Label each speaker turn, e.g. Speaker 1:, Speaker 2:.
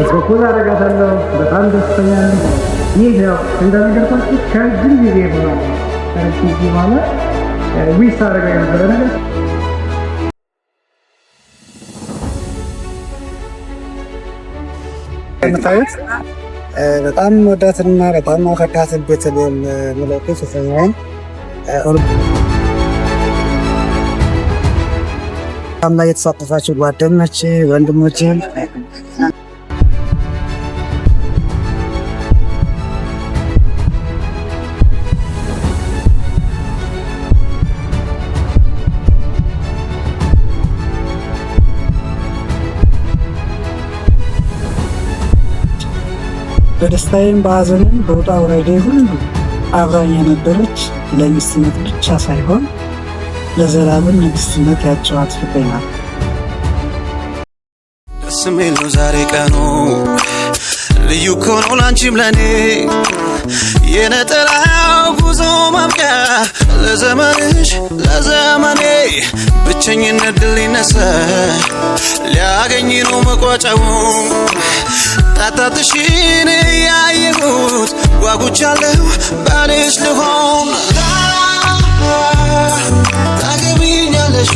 Speaker 1: Propose አደርጋታለሁ። በጣም ደስተኛ ነኝ። ይህ ያው እንደነገርኳችሁ ከረጅም ጊዜ በኋላ፣ ከረጅም ጊዜ በኋላ wish አደረገው የነበረ ነገር።
Speaker 2: የምታዩት በጣም ወዳትና በጣም ማፈቅራትን ቤተልሔም ሙላቱ ፍቅረኛዬን ላይ የተሳተፋችሁ ጓደኞቼ፣ ወንድሞቼ፣ በደስታዬም በሐዘንም በውጣ ውረዴ ሁሉ አብራኝ የነበረች፣ ለሚስትነት ብቻ ሳይሆን ለዘላለም ንግስትነት ያጨዋት ፍቅሬ ናት።
Speaker 3: ደስ የሚል ነው ዛሬ ቀኑ፣ ልዩ እኮ ነው ላንቺም ለኔ፣ የነጠላው ጉዞ ማብቂያ ለዘመንሽ ለዘመኔ። ብቸኝነት ድል ሊነሳ ሊያገኝ ነው መቋጫው። ጣጣትሽን እያየሁት ጓጉቻለሁ ባልሽ ልሆን። ታገቢኛለሽ?